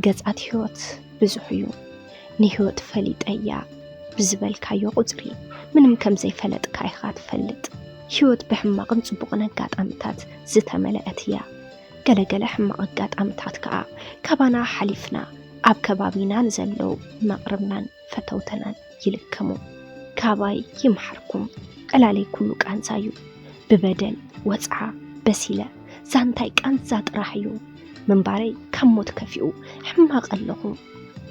ገጻት ህይወት ብዙሕ እዩ። ንህይወት ፈሊጠያ ብዝበልካዮ ቁጽሪ፣ ምንም ከም ዘይፈለጥካ ኢኻ ትፈልጥ። ህይወት ብሕማቕን ጽቡቕን ኣጋጣምታት ዝተመልአት እያ። ገለገለ ሕማቕ ኣጋጣምታት ከኣ ካባና ሓሊፍና ኣብ ከባቢና ንዘለዉ መቕርብናን ፈተውተናን ይልከሙ። ካባይ ይምሓርኩም። ዕላለይ ኩሉ ቃንዛ እዩ። ብበደል ወጽዓ በሲለ ዛንታይ ቃንዛ ጥራሕ እዩ። ምንባረይ ካብ ሞት ከፊኡ ሕማቕ ኣለኹ።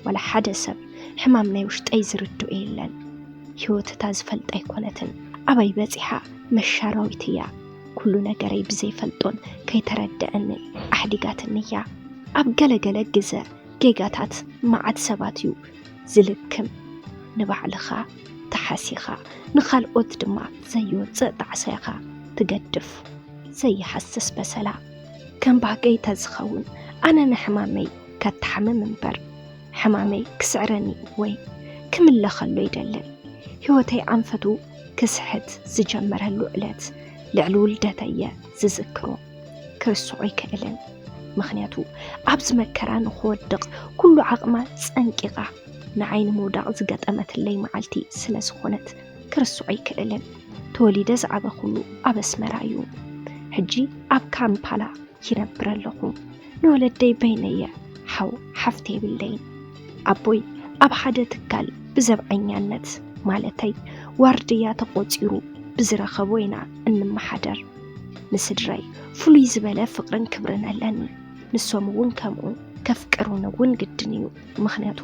ዋላ ሓደ ሰብ ሕማም ናይ ውሽጠይ ዝርድኦ የለን። ህይወት እታ ዝፈልጣ ኣይኮነትን። ኣበይ በጺሓ መሻራዊት እያ። ኩሉ ነገረይ ብዘይፈልጦን ከይተረድአንን ኣሕዲጋትኒ እያ። ኣብ ገለገለ ግዘ ጌጋታት መዓት ሰባት እዩ ዝልክም። ንባዕልኻ ተሓሲኻ ንኻልኦት ድማ ዘይወፅእ ጣዕሳ ኢኻ ትገድፍ። ዘይሃስስ በሰላ። ከም ባህገይ ተዝኸውን ኣነ ንሕማመይ ከትሓምም እምበር ሕማመይ ክስዕረኒ ወይ ክምለኸሉ ኣይደልን። ህይወተይ ኣንፈቱ ክስሕት ዝጀመረሉ ዕለት ልዕሊ ውልደተይ እየ ዝዝክሮ። ክርስዖ ኣይክእልን። ምኽንያቱ ኣብዚ መከራ ንኽወድቕ ኩሉ ዓቕማ ጸንቂቓ ንዓይ ንምውዳቕ ዝገጠመትለይ መዓልቲ ስለ ዝኾነት ክርስዖ ኣይክእልን። ተወሊደ ዝዓበኹሉ ኣብ ኣስመራ እዩ። ሕጂ ኣብ ካምፓላ ይነብር ኣለኹ። ንወለደይ በይነየ ሓው ሓፍቲ የብለይን። ኣቦይ ኣብ ሓደ ትካል ብዘብዐኛነት ማለተይ ዋርድያ ተቖጺሩ ብዝረኸቦ ኢና እንመሓደር። ንስድራይ ፍሉይ ዝበለ ፍቕርን ክብርን ኣለኒ። ንሶም እውን ከምኡ። ከፍቅሩኒ እውን ግድን እዩ። ምኽንያቱ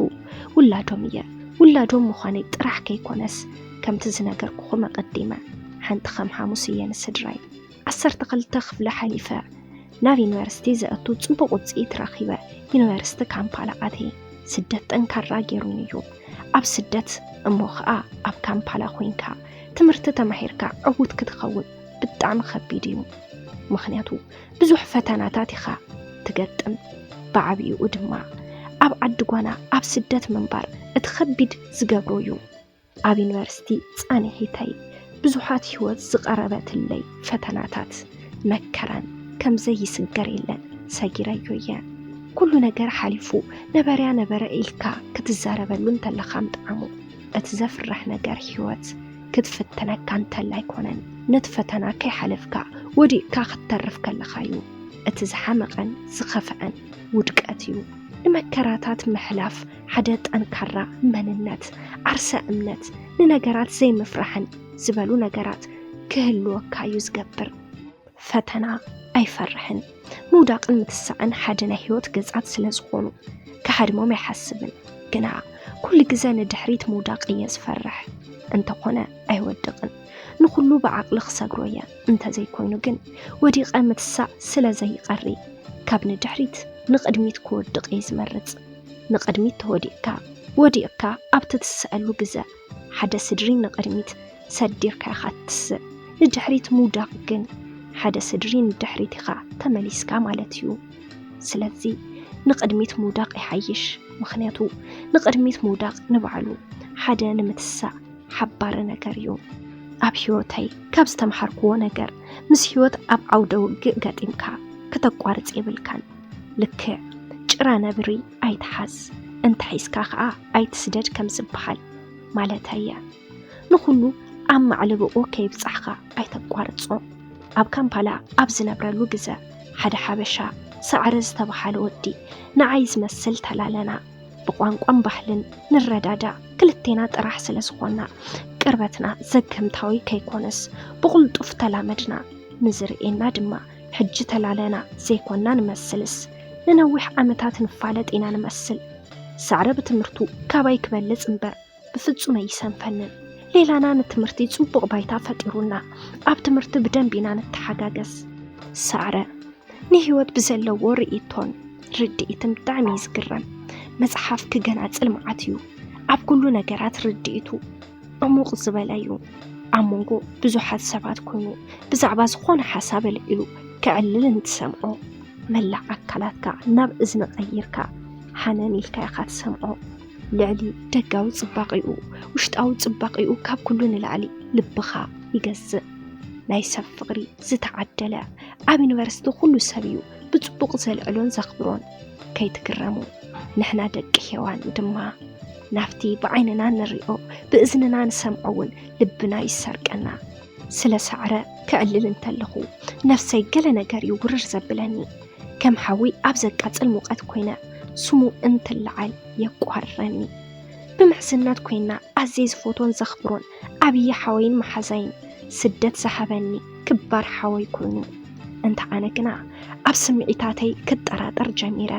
ውላዶም እየ። ውላዶም ምዃነይ ጥራሕ ከይኮነስ፣ ከምቲ ዝነገርኩኹም ኣቐዲመ፣ ሓንቲ ከም ሓሙስ እየ ንስድራይ። ዓሰርተ ክልተ ክፍሊ ሓሊፈ ናብ ዩኒቨርሲቲ ዘእቱ ጽቡቕ ውጽኢት ረኺበ፣ ዩኒቨርሲቲ ካምፓላ ኣትየ። ስደት ጠንካራ ገይሩኒ እዩ። ኣብ ስደት እሞ ኸኣ ኣብ ካምፓላ ኮይንካ ትምህርቲ ተማሂርካ ዕዉት ክትኸውን ብጣዕሚ ከቢድ እዩ። ምኽንያቱ ብዙሕ ፈተናታት ኢኻ ትገጥም። ብዓቢኡ ድማ ኣብ ዓዲ ጓና ኣብ ስደት ምንባር እቲ ከቢድ ዝገብሮ እዩ። ኣብ ዩኒቨርሲቲ ጻንሒተይ ብዙሓት ህይወት ዝቐረበትለይ ፈተናታት መከራን ከም ዘይስገር የለን ሰጊረዮ እየ። ኩሉ ነገር ሓሊፉ ነበረያ ነበረ ኢልካ ክትዛረበሉ እንተለኻ ምጥዓሙ። እቲ ዘፍርሕ ነገር ህይወት ክትፍትነካ እንተላ ኣይኮነን። ነቲ ፈተና ከይሓለፍካ ወዲቕካ ክትተርፍ ከለኻ እዩ እቲ ዝሓመቐን ዝኸፍዐን ውድቀት እዩ። ንመከራታት ምሕላፍ ሓደ ጠንካራ መንነት፣ ዓርሰ እምነት፣ ንነገራት ዘይምፍራሕን ዝበሉ ነገራት ክህልወካ እዩ ዝገብር። ፈተና ኣይፈርሕን። ምውዳቕን ምትሳዕን ሓደ ናይ ህይወት ገጻት ስለ ዝኾኑ ክሃድሞም ኣይሓስብን። ግና ኩሉ ግዘ ንድሕሪት ምውዳቕ እየ ዝፈርሕ። እንተኾነ ኣይወድቕን። ንኹሉ ብዓቕሊ ክሰግሮ እየ። እንተዘይኮይኑ ግን ወዲቐ ምትሳእ ስለ ዘይቐሪ ካብ ንድሕሪት ንቕድሚት ክወድቕ እየ ዝመርጽ። ንቕድሚት ተወዲቕካ፣ ወዲቕካ ኣብ ትትስኣሉ ግዘ፣ ሓደ ስድሪ ንቕድሚት ሰዲርካ ኢኻ ትትስእ። ንድሕሪት ምውዳቕ ግን፣ ሓደ ስድሪ ንድሕሪት ኢኻ ተመሊስካ ማለት እዩ። ስለዚ፣ ንቕድሚት ምውዳቕ ይሓይሽ። ምኽንያቱ፣ ንቕድሚት ምውዳቕ ንባዕሉ ሓደ ንምትሳእ ሓባሪ ነገር እዩ። ኣብ ህይወተይ ካብ ዝተምሃርክዎ ነገር፣ ምስ ህይወት ኣብ ዓውደ ውግእ ገጢምካ ከተቋርጽ የብልካን። ልክዕ ጭራ ነብሪ ኣይትሓዝ፣ እንተሒዝካ ኸኣ ኣይትስደድ ከም ዝበሃል ማለተይ እየ። ንኹሉ ኣብ ማዕለብኦ ከይብጻሕካ ኣይተቋርጾ። ኣብ ካምፓላ ኣብ ዝነብረሉ ግዘ፣ ሓደ ሓበሻ ሳዕረ ዝተባሃለ ወዲ ንዓይ ዝመስል ተላለና። ብቋንቋን ባህልን ንረዳዳእ፣ ክልቴና ጥራሕ ስለ ዝኾና፣ ቅርበትና ዘገምታዊ ከይኮነስ ብቕልጡፍ ተላመድና። ንዝርእየና ድማ ሕጂ ተላለና ዘይኮንና ንመስልስ፣ ንነዊሕ ዓመታት ንፋለጥ ኢና ንመስል። ሳዕረ ብትምህርቱ ካባይ ክበልጽ እምበር ብፍጹም ኣይሰንፈንን። ሌላና ንትምህርቲ ጽቡቕ ባይታ ፈጢሩና፣ ኣብ ትምህርቲ ብደንቢ ኢና ንተሓጋገዝ። ሳዕረ ንህይወት ብዘለዎ ርእይቶን ርድኢትን ብጣዕሚ እዩ ዝግረም። መጽሓፍ ክገናጽል መዓት እዩ። ኣብ ኩሉ ነገራት ርድኢቱ ዕሙቕ ዝበለ እዩ። ኣብ መንጎ ብዙሓት ሰባት ኮይኑ ብዛዕባ ዝኾነ ሓሳብ ኣልዒሉ ከዕልል እንትሰምዖ፣ መላእ ኣካላትካ ናብ እዝኒ ቀይርካ ሃነን ኢልካ ኢኻ ትሰምዖ። ልዕሊ ደጋዊ ጽባቐኡ፣ ውሽጣዊ ጽባቐኡ ካብ ኩሉ ንላዕሊ ልብኻ ይገዝእ። ናይ ሰብ ፍቕሪ ዝተዓደለ፣ ኣብ ዩኒቨርሲቲ ኩሉ ሰብ እዩ ብጽቡቕ ዘልዕሎን ዘኽብሮን። ከይትግረሙ፣ ንሕና ደቂ ሄዋን ድማ ናብቲ ብዓይንና ንሪኦ ብእዝንና ንሰምዖ እውን ልብና ይሰርቀና። ስለ ሳዕረ ክዕልል እንተለኹ ነፍሰይ ገለ ነገር እዩ ውርር ዘብለኒ። ከም ሓዊ ኣብ ዘቃጽል ሙቐት ኮይነ ስሙ እንትለዓል የቋርረኒ። ብምሕዝነት ኮይና ኣዝየ ዝፈትዎን ዘኽብሮን ዓብዪ ሓወይን መሓዛይን ስደት ዝሃበኒ ክባር ሓወይ ኮይኑ፣ እንተ ኣነ ግና ኣብ ስምዒታተይ ክጠራጠር ጀሚረ።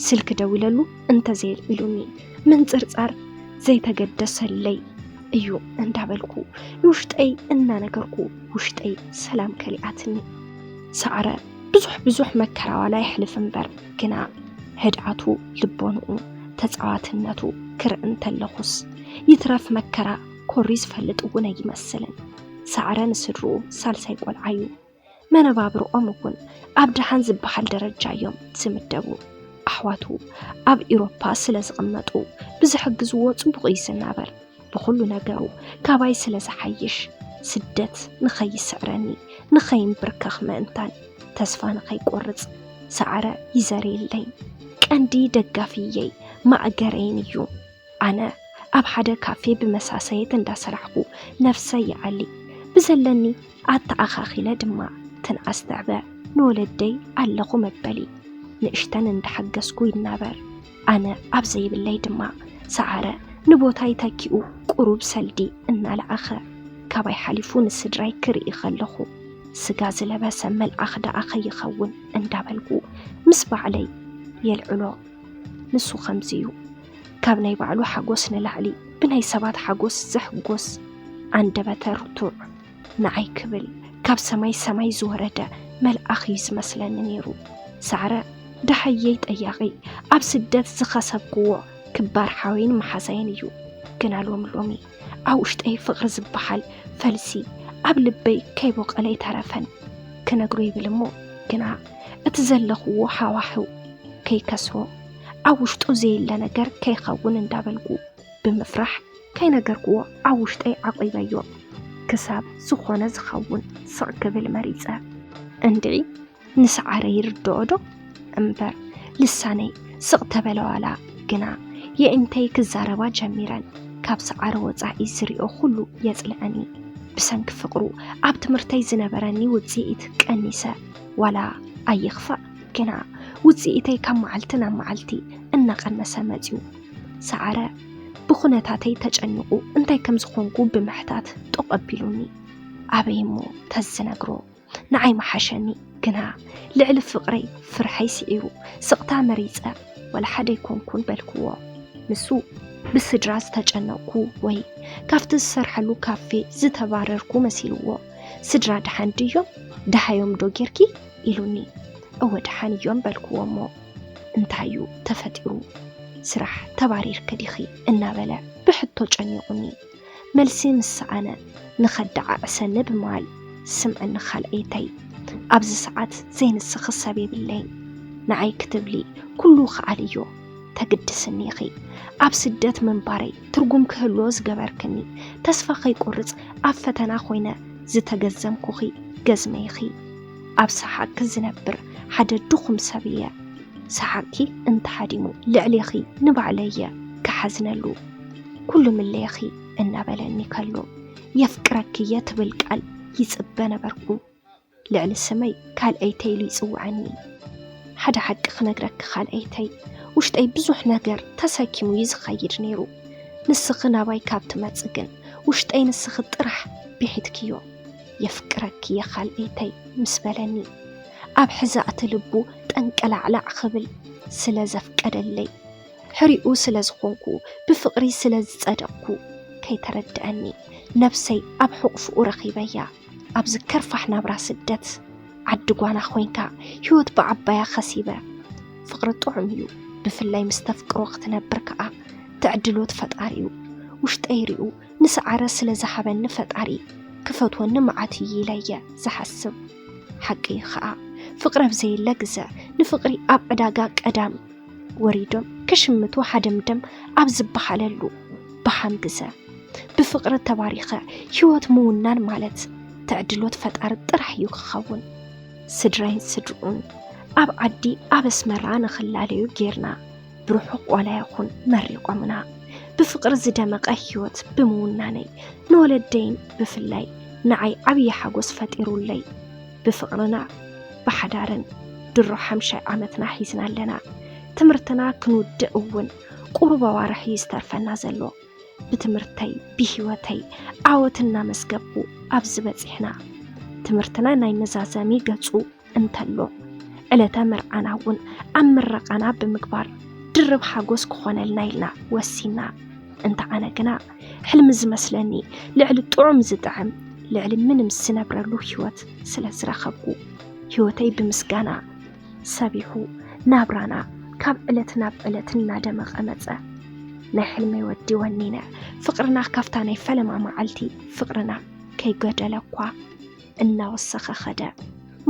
ስልኪ ደዊለሉ እንተዘየልዒሉኒ ምንጽርጻር ዘይተገደሰለይ እዩ እንዳበልኩ ንውሽጠይ እናነገርኩ ውሽጠይ ሰላም ከሊኣትኒ። ሳዕረ ብዙሕ ብዙሕ መከራ ዋላ የሕልፍ እምበር ግና ህድኣቱ፣ ልቦንኡ፣ ተጻዋትነቱ ክርኢ እንተለኹስ ይትረፍ መከራ ኮሪ ዝፈልጥ እውን ኣይመስልን። ሳዕረ ንስድርኡ ሳልሳይ ቆልዓ እዩ። መነባብርኦም እውን ኣብ ደሓን ዝበሃል ደረጃ እዮም ዝምደቡ። ኣሕዋቱ ኣብ ኢሮፓ ስለ ዝቕመጡ ብዝሕግዝዎ ጽቡቕ እዩ ዝናበር። ብኹሉ ነገሩ ካባይ ስለ ዝሓይሽ ስደት ንኸይስዕረኒ ንኸይንብርከኽ ምእንታን ተስፋ ንኸይቆርጽ ሳዕረ ይዘርየለይ። ቀንዲ ደጋፊየይ ማእገረይን እዩ። ኣነ ኣብ ሓደ ካፌ ብመሳሰየት እንዳሰራሕኩ ነፍሰይ ይኣሊ። ብዘለኒ ኣተኣኻኺለ ድማ ትንኣስ ትዕበ ንወለደይ ኣለኹ መበሊ ንእሽተን እንዳሓገዝኩ ይናበር። ኣነ ኣብ ዘይብለይ ድማ ሰዓረ ንቦታይ ተኪኡ ቁሩብ ሰልዲ እናለኣኸ ካባይ ሓሊፉ ንስድራይ ክርኢ ከለኹ ስጋ ዝለበሰ መልኣኽ ደኣ ከይኸውን እንዳበልኩ ምስ ባዕለይ የልዕሎ። ንሱ ከምዚ እዩ። ካብ ናይ ባዕሉ ሓጎስ ንላዕሊ ብናይ ሰባት ሓጎስ ዝሕጎስ ኣንደበተ ርቱዕ ንዓይ ክብል ካብ ሰማይ ሰማይ ዝወረደ መልኣኽ እዩ ዝመስለኒ ነይሩ። ሳዕረ ደሃየይ ጠያቒ ኣብ ስደት ዝኸሰብክዎ ክባር ሓወይን መሓዛይን እዩ። ግና ሎሚ ሎሚ ኣብ ውሽጠይ ፍቕሪ ዝበሃል ፈልሲ ኣብ ልበይ ከይቦቐለ ኣይተረፈን። ክነግሮ ይብል እሞ ግና እቲ ዘለኽዎ ሃዋህው ከይከስሮ ኣብ ውሽጡ ዘየለ ነገር ከይኸውን እንዳበልኩ ብምፍራሕ ከይነገርክዎ ኣብ ውሽጠይ ዓቒበዮ። ክሳብ ዝኾነ ዝኸውን ስቕ ክብል መሪጸ። እንድዒ ንሰዓረ ይርድኦ ዶ እምበር ልሳነይ ስቕ ተበለ ዋላ ግና የእንተይ ክዛረባ ጀሚረን ካብ ሰዓረ ወጻኢ ዝሪኦ ኩሉ የጽልኣኒ። ብሰንኪ ፍቕሩ ኣብ ትምህርተይ ዝነበረኒ ውጽኢት ቀኒሰ። ዋላ ኣይኽፋእ ግና ውጽኢተይ ካብ መዓልቲ ናብ መዓልቲ እናቐነሰ መጺኡ። ሰዓረ ብኹነታተይ ተጨኒቑ እንታይ ከም ዝኾንኩ ብምሕታት ጡቕ ኣቢሉኒ። ኣበይ እሞ ተዝነግሮ ንዓይ ምሓሸኒ። ግና ልዕሊ ፍቕረይ ፍርሐይ ስዒሩ ስቕታ መሪጸ። ዋላ ሓደ ኣይኮንኩን በልክዎ። ንሱ ብስድራ ዝተጨነቕኩ ወይ ካብቲ ዝሰርሐሉ ካፌ ዝተባረርኩ መሲልዎ። ስድራ ደሓን ድዮም? ደሃዮም ዶ ጌርኪ? ኢሉኒ። እወ ደሓን እዮም በልክዎ እሞ እንታይ እዩ ተፈጢሩ? ስራሕ ተባሪርኪ ዲኺ? እናበለ ብሕቶ ጨኒቑኒ። መልሲ ምስ ሰኣነ ንኸደዓዕሰኒ ብምባል ስምዕኒ ካልኣይተይ፣ ኣብዚ ሰዓት ዘይንስኺ ሰብ የብለይን። ንዓይ ክትብሊ ኩሉ ክኣል እዮ። ተግድስኒ ኢኺ። ኣብ ስደት ምንባረይ ትርጉም ክህልዎ ዝገበርክኒ፣ ተስፋ ከይቆርጽ ኣብ ፈተና ኮይነ ዝተገዘምኩኺ ገዝመ ኢኺ። ኣብ ሰሓቕኪ ዝነብር ሓደ ድኹም ሰብ እየ። ሰሓቕኪ እንተሃዲሙ ልዕሌኺ ንባዕለይ እየ ክሓዝነሉ። ኩሉ ምለየኺ እናበለኒ ከሎ የፍቅረኪ እየ ትብል ቃል ይጽበ ነበርኩ። ልዕሊ ስመይ ካልኣይተይ ኢሉ ይጽውዓኒ። ሓደ ሓቂ ክነግረኪ ካልኣይተይ፣ ውሽጠይ ብዙሕ ነገር ተሰኪሙ እዩ ዝኸይድ ነይሩ። ንስኺ ናባይ ካብ ትመጽእ ግን ውሽጠይ ንስኺ ጥራሕ ብሒትክዮ። የፍቅረኪ እየ ካልኣይተይ ምስ በለኒ፣ ኣብ ሕዛእቲ ልቡ ጠንቀላዕላዕ ክብል ስለ ዘፍቀደለይ፣ ሕሪኡ ስለ ዝኾንኩ፣ ብፍቕሪ ስለ ዝጸደቕኩ ከይተረድኣኒ ነብሰይ ኣብ ሕቑፍኡ ረኺበያ። ኣብዚ ከርፋሕ ናብራ ስደት ዓዲ ጓና ኮይንካ ህይወት ብዓባያ ከሲበ። ፍቕሪ ጥዑም እዩ፣ ብፍላይ ምስ ተፍቅሮ ክትነብር ከኣ ትዕድሎት ፈጣሪ እዩ። ውሽጠይ ሪኡ ንሰዓረ ስለ ዝሃበኒ ፈጣሪ ክፈትወኒ መዓት እዩ ኢለ እየ ዝሓስብ። ሓቂ እዩ ኸኣ፣ ፍቕሪ ኣብ ዘየለ ግዘ ንፍቕሪ ኣብ ዕዳጋ ቀዳም ወሪዶም ክሽምቱ ሃደምደም ኣብ ዝበሃለሉ በሃም ግዘ፣ ብፍቕሪ ተባሪኸ ህይወት ምውናን ማለት ትዕድሎት ፈጣሪ ጥራሕ እዩ ክኸውን። ስድራይን ስድርኡን ኣብ ዓዲ ኣብ ኣስመራ ንኽላለዩ ጌርና፣ ብርሑቕ ዋላ ይኹን መሪቖምና። ብፍቕሪ ዝደመቐ ህይወት ብምውናነይ፣ ንወለደይን ብፍላይ ንዓይ ዓብዪ ሓጎስ ፈጢሩለይ። ብፍቕርና ብሓዳርን ድሮ ሓምሻይ ዓመትና ሒዝና ኣለና። ትምህርትና ክንውድእ እውን ቁሩብ ኣዋርሕ እዩ ዝተርፈና ዘሎ። ብትምህርተይ፣ ብህይወተይ ዓወት እናመዝገብኩ ኣብዚ በጺሕና። ትምህርትና ናይ መዛዘሚ ገጹ እንተሎ፣ ዕለተ መርዓና እውን ኣብ ምረቓና ብምግባር ድርብ ሓጎስ ክኾነልና ኢልና ወሲና። እንተ ኣነ ግና፣ ሕልሚ ዝመስለኒ ልዕሊ ጥዑም ዝጥዕም፣ ልዕሊ ምንም ዝነብረሉ ህይወት ስለ ዝረኸብኩ፣ ህይወተይ ብምስጋና ሰቢሑ፣ ናብራና ካብ ዕለት ናብ ዕለት እናደመቐ መጸ። ናይ ሕልመይ ወዲ ወኒነ፣ ፍቕርና ካብታ ናይ ፈለማ መዓልቲ ፍቕርና ከይጎደለ እኳ እናወሰኸ ኸደ።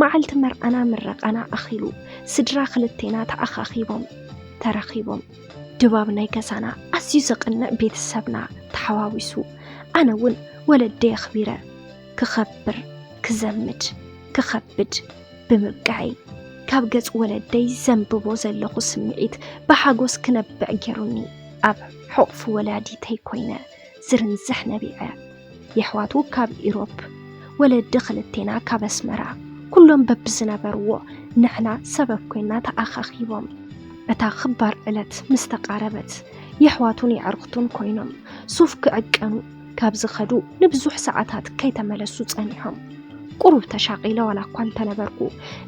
መዓልቲ መርዓና ምረቓና ኣኺሉ፣ ስድራ ክልቴና ተኣኻኺቦም፣ ተረኺቦም። ድባብ ናይ ገዛና ኣዝዩ ዘቕንእ፣ ቤተሰብና ተሓዋዊሱ። ኣነ እውን ወለደይ ኣኽቢረ ክኸብር፣ ክዘምድ፣ ክኸብድ ብምብቅዐይ፣ ካብ ገጽ ወለደይ ዘንብቦ ዘለኹ ስምዒት ብሓጎስ ክነብዕ ገይሩኒ። ኣብ ሕቑፊ ወላዲተይ ኮይነ ዝርንዝሕ ነቢዐ። የሕዋቱ ካብ ኢሮፕ፣ ወለዲ ክልቴና ካብ ኣስመራ፣ ኩሎም በብዝነበርዎ ንሕና ሰበብ ኮይና ተኣኻኺቦም። እታ ክባር ዕለት ምስ ተቓረበት፣ የሕዋቱን የዕርኽቱን ኮይኖም ሱፍ ክዕቀኑ ካብ ዝኸዱ ንብዙሕ ሰዓታት ከይተመለሱ ጸኒሖም። ቁሩብ ተሻቒለ ዋላ እኳ እንተነበርኩ፣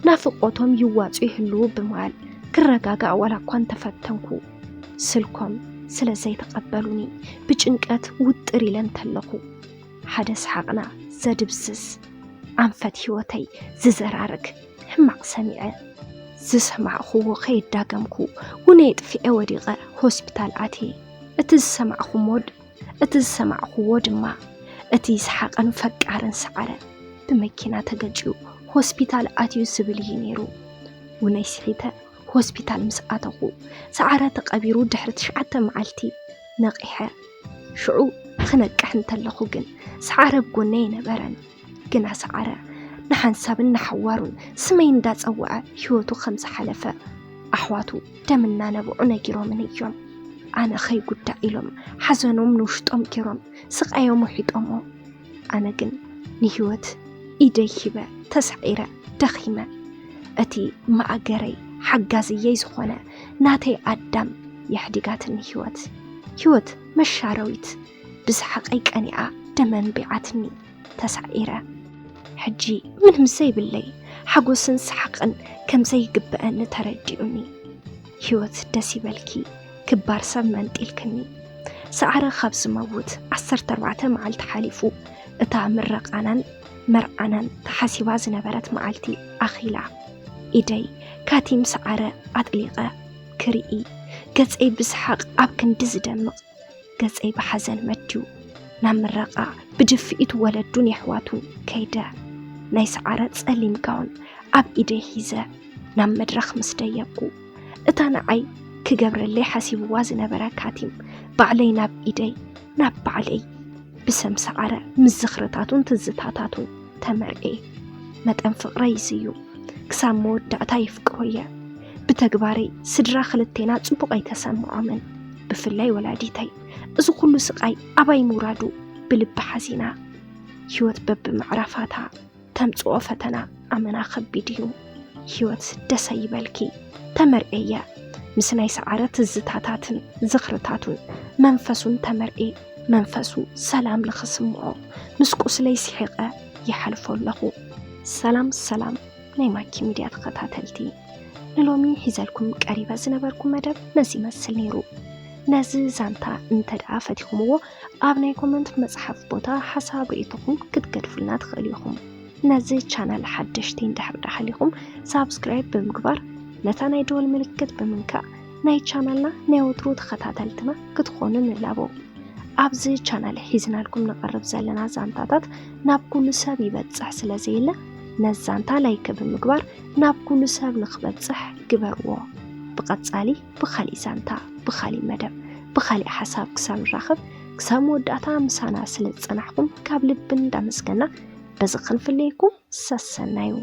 ናፍቖቶም ይዋጹ ይህልዉ ብምባል ክረጋጋእ ዋላ እኳ እንተፈተንኩ፣ ስልኮም ስለ ዘይተቐበሉኒ ብጭንቀት ውጥር ኢለ እንተለኹ፣ ሓደ ሰሓቕና ዘድብዝዝ፣ ኣንፈት ህይወተይ ዝዘራርግ ሕማቕ ሰሚዐ። ዝሰማዕኽዎ ከየዳገምኩ፣ ውነ የጥፊዐ ወዲቐ ሆስፒታል ኣትየ። እቲ ዝሰማዕኹሞ ድ-፣ እቲ ዝሰማዕኽዎ ድማ፣ እቲ ሰሓቕን ፈቃርን ሰዓረ ብመኪና ተገጭዩ ሆስፒታል ኣትዩ ዝብል እዩ ነይሩ። ውነይ ስሒተ ሆስፒታል ምስ ኣተኹ፣ ሰዓረ ተቐቢሩ ድሕሪ ትሽዓተ መዓልቲ ነቒሐ። ሽዑ ክነቅሕ እንተለኹ ግን፣ ሰዓረ ኣብ ጎነይ ኣይነበረን። ግና ሰዓረ ንሓንሳብን ንሓዋሩን ስመይ እንዳጸውዐ ህይወቱ ከም ዝሓለፈ ኣሕዋቱ ደም እናነብዑ ነጊሮምን እዮም። ኣነ ከይጉዳእ ኢሎም ሓዘኖም ንውሽጦም ገይሮም ስቓዮም ውሒጦሞ። ኣነ ግን ንህይወት ኢደይ ሂበ፣ ተሳዒረ፣ ደኺመ። እቲ ማእገረይ ሓጋዝየይ ዝኾነ ናተይ ኣዳም የሕዲጋትኒ ህይወት። ህይወት መሻረዊት ብሰሓቐይ ቀኒኣ ደመ ኣንቢዓትኒ፣ ተሳዒረ። ሕጂ ምንም ዘይብለይ ሓጎስን ሰሓቕን ከም ዘይግብኣኒ ተረዲኡኒ። ህይወት ደስ ይበልኪ፣ ክባር ሰብ መንጢልክኒ። ሰዓረ ካብ ዝመውት ዓሰርተ ኣርባዕተ መዓልቲ ሓሊፉ፣ እታ ምረቓናን መርዓናን ተሓሲባ ዝነበረት መዓልቲ ኣኺላ። ኢደይ ካቲም ሰዓረ ኣጥሊቐ ክርኢ፣ ገጸይ ብሰሓቕ ኣብ ክንዲ ዝደምቕ፣ ገጸይ ብሓዘን መድዩ። ናብ ምረቓ ብድፍኢት ወለዱን የሕዋቱን ከይደ። ናይ ሰዓረ ጸሊም ጋውን ኣብ ኢደይ ሒዘ ናብ መድረኽ ምስ ደየብኩ፣ እታ ንዓይ ክገብረለይ ሓሲብዋ ዝነበረ ካቲም ባዕለይ ናብ ኢደይ፣ ናብ ባዕለይ ብሰም ሰዓረ ምስ ዝኽርታቱን ትዝታታቱን ተመርዕየ። መጠን ፍቕረይ እዚ እዩ። ክሳብ መወዳእታ የፍቅሮ እየ። ብተግባረይ ስድራ ክልቴና ጽቡቕ ኣይተሰምዖምን፣ ብፍላይ ወላዲተይ። እዚ ኩሉ ስቓይ ኣባይ ምውራዱ ብልቢ ሓዚና። ህይወት በብምዕራፋታ ተምጽኦ ፈተና ኣመና ከቢድ እዩ። ህይወት ደሰ ይበልኪ፣ ተመርዕየ። ምስ ናይ ሰዓረ ትዝታታትን ዝኽርታቱን መንፈሱን ተመርዒ፣ መንፈሱ ሰላም ንኽስምዖ ምስ ቁስለይ ስሒቐ ይሓልፎ ኣለኹ። ሰላም ሰላም ናይ ማኪ ሚድያ ተኸታተልቲ፣ ንሎሚ ሒዘልኩም ቀሪበ ዝነበርኩ መደብ ነዚ ይመስል ነይሩ። ነዚ ዛንታ እንተ ደኣ ፈቲኹምዎ፣ ኣብ ናይ ኮመንት መጽሓፍ ቦታ ሓሳብ ርእይቶኹም ክትገድፉልና ትኽእሉ ኢኹም። ነዚ ቻናል ሓደሽቲ እንድሕር ደኣ ሃሊኹም፣ ሳብስክራይብ ብምግባር ነታ ናይ ደወል ምልክት ብምንካእ ናይ ቻናልና ናይ ወትሩ ተኸታተልትና ክትኾኑ ንላቦ። ኣብዚ ቻናል ሒዝናልኩም ንቐርብ ዘለና ዛንታታት ናብ ኩሉ ሰብ ይበጽሕ ስለ ዘየለ፣ ነዚ ዛንታ ላይክ ብምግባር ናብ ኩሉ ሰብ ንኽበጽሕ ግበርዎ። ብቐጻሊ ብኻሊእ ዛንታ፣ ብኻሊእ መደብ፣ ብኻሊእ ሓሳብ ክሳብ ንራኸብ፣ ክሳብ መወዳእታ ምሳና ስለ ዝጸናሕኩም ካብ ልቢ እንዳመስገና በዚ ክንፍለየኩም ሰሰናዩ።